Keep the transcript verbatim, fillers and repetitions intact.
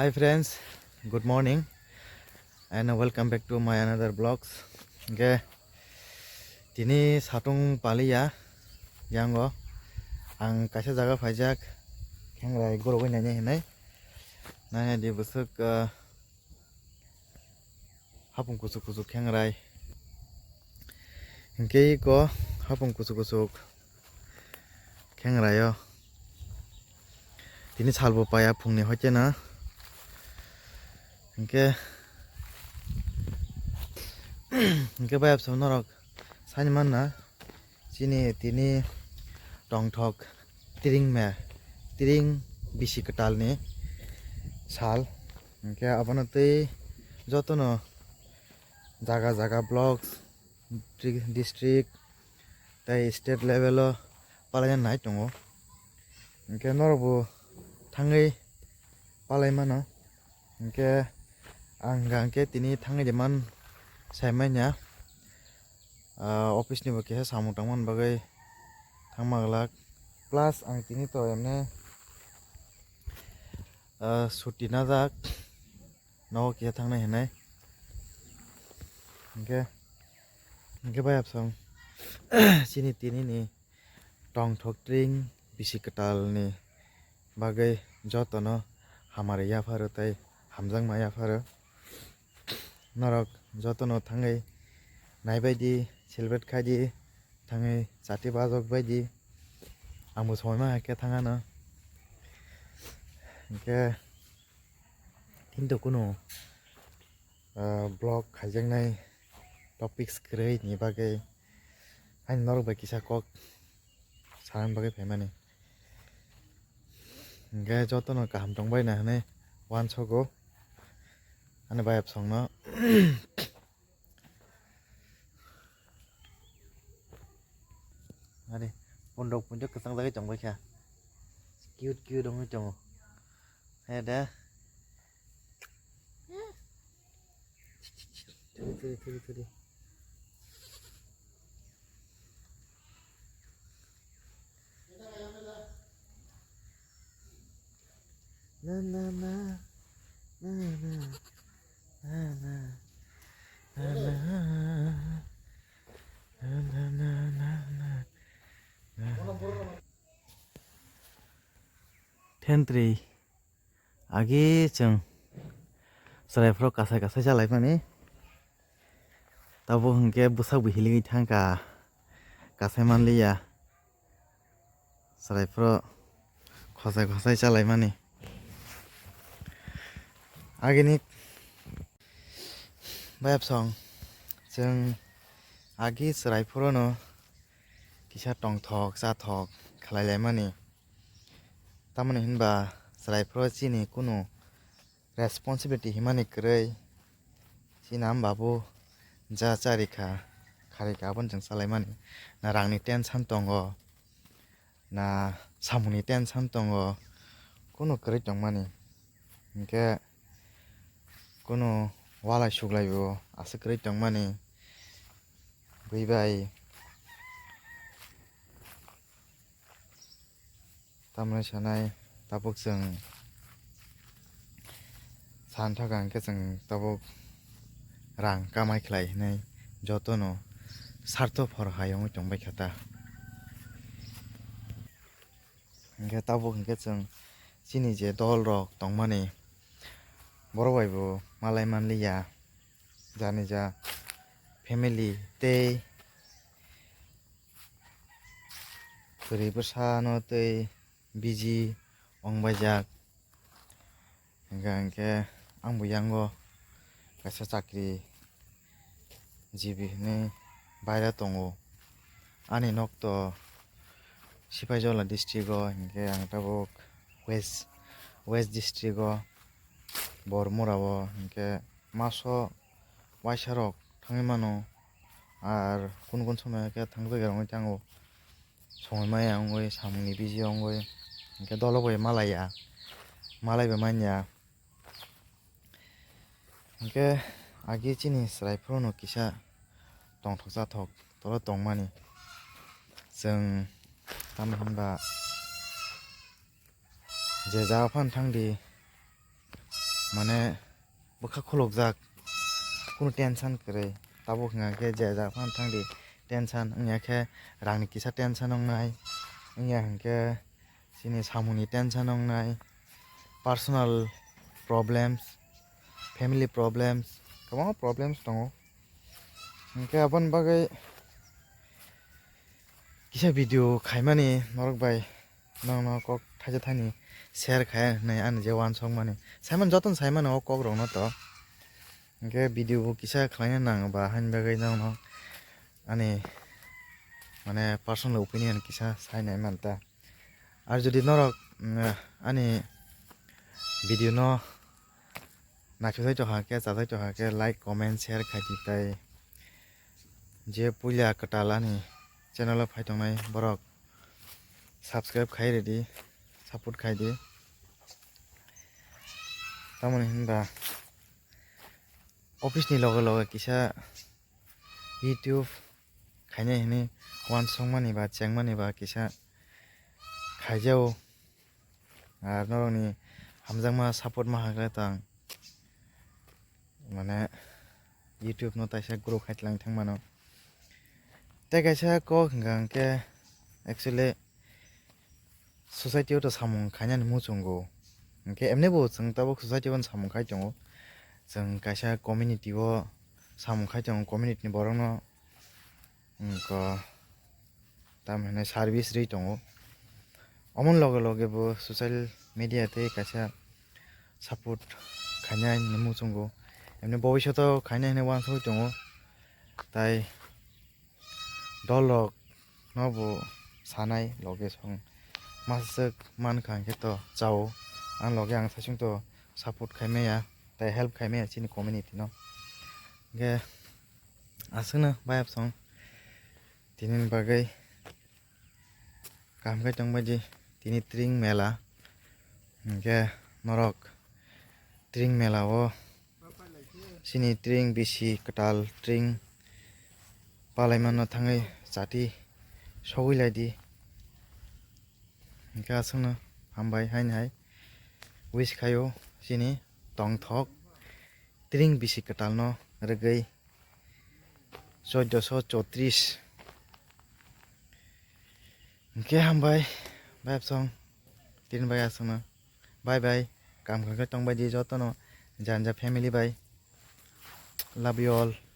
Hi friends, good morning and welcome back to my another vlogs. Hingke tini satung paliya yango ang kaisa jaga phaijak khengrai gorogwi naina hinai. Naina di bwswk, ah, hapung kuchuk kuchuk khengrai. Hingke iko hapung kuchuk kuchuk khengrai o. Tini salbo paya phungni hoite na. Hingke, hingke bayapsam norok sani manna. Chini tini tongthok tring me, tring bisi kwtalni sal. Hingke abono tei jotono jaga jaga blocks, tri-, district tei state level o palaina nai tongo. Hingke norokbo thangwi palai mano. Hingke ang hingke tini thangwi de man sai manya. Ah, office ni bo keha samung tangmani bagwi thangma glak. Plus ang tini to emne, ah, suti najak nogo keha thangnai hinai. Hingke, hingke bayapsam chini tini ni tongthok tring bisi kwtalni bagwi jotono hamari yapharo tei hamjakma yapharo. Norok jotono thangwi naibaidi, celebrate khaidi, thangwi chati bajok baidi. Angbo somoi ma hai khe thangano. Hingke tini to kunu, ah, vlog khaijaknai topics kwrwi ni bagwi ani norok bai kisa kok sanani bagwi phaimani. Hingke jotono kaham tongbai na hinui uansogo ani bayapsongno. Ani pondok pondok kwchang jagwi tongbai kha. Cute cute wngwi tongo. He de. Thuri, thuri, thuri, thuri. Na, na, na. Na, na. Na, na. Na, na. Na, na, na, na, na. Na. Thentri. Agi chwng chwraifru kasai kasai chalaimani. Tabuk hwnkhe bwsak bo hiligwi thangkha, kasai manliya. Chwraifru khosai khosai chalaimani. Agini bayapsong chwng agi chwraifruno kisa tongthok chathok khlai laimani. Tamoni hinba chwraifru chini kunu responsibility himani kwrwi. Chini ama babu ja charikha, kharikha, aboni chwng chalaimani. Na rangni tension tongo, na samungni tension tongo, kunu kwrwi tongmani. Hinkhe kunu walai suklaibo aswk kwrwi tongmani. Bui bai. Tamoni sanai tabuk chwng san thaka hwnkhe chwng tabuk rang kamai khlai hinui jotono sartho phor hai wngwi tongbai kha ta. Hwnkhe tabuk hwnkhe chwng chini je dol rok tongmani borok bai bo malai manliya, jani ja family tei kwrwi bwsano tei busy wngbaijak. Hingkha hingkhe angbo yango kaisa chakri jibi hinui baira tongo. Ani nokto Sipaijola district o, hingkhe ang tabuk west, west district o Bormura o, hingkhe maso waisa rok thangwi mano, ar kun kun somoy khe thangjak ya wngwi thango. Somoi maya wngwi, samungni busy wngwi, hinkhe dolo bai malaiya, malaibai manya. Hinkhe agi chini chwraifruno kisa tongthok chathok tolo tongmani. Chwng tamo hinba je jaga phano thangdi, mane bwkha khulukjak, kunu tension kwrwi. Tabuk hwnkha khe je ja phano thangdi, tension wngya khe rangni kisa tension wngnai, wngya hwnkhe chini samungni tension wngnai, personal problems, family problems, kwbangma problems tongo. Hwnkhe aboni bagwi kisa video khaimani norok bai, nono kok thaisa thani share khai hinwi ani je uansukmani. Saimano jotono saimano o kokrokno to. Hwnkhe video bo kisa khlaina nang ba haini bagwi nono ani mane personal opinion kisa sainai manta. Ar jodi norok, mm, ani video no naisajak tongkha khe, chajak tongkha khe, like, comment, share khai di tai. Je puila kwtal ani channel o phai tongnai borok subscribe khai ridi, support khai di. Tamoni hinba office ni loge loge kisa YouTube khainai hinwi uansukmani ba chengmani ba kisa khaijao. Ar norokni hamjakma support ma hakhe tang mane YouTube no taisa grow khai tlang thangmano. Tei kaisa kok hwnkha hwnkhe actually society o to samung khainani muchungo. Hwnkhe emni bo chwng tabuk society o samung khai tongo. Chwng kaisa community o samung khai tongo, community ni borok no wngkha tamo hinwi service rwi tongo. Omoni loge loge bo social media tei kaisa support khainai hinwi muchungo. Emni bobishoto khainai hinwi uansugwi tongo. Tai dol rok no bo sanai loge song masuk mankha hwnkhe to chao. Ang loge ang saichung to support khai maya, tai help khai maya chini community no. Hwnkhe aswkno bayap song tini bagwi kaham khe tongbai di tini tring mela. Hwnkhe norok tring mela o chini tring bisi kwtal tring palaimano thangwi chati sogwi lai di. Hwnkhe aswkno hambai haini hai wish khaio chini tongthok tring bisi kwtalno rwgwi. Choiddosho chotris. Hwnkhe hambai, bayap song, tini bai aswkno. Bye bye. Kam khe tongbai di jotono, janja family bai. Love you all.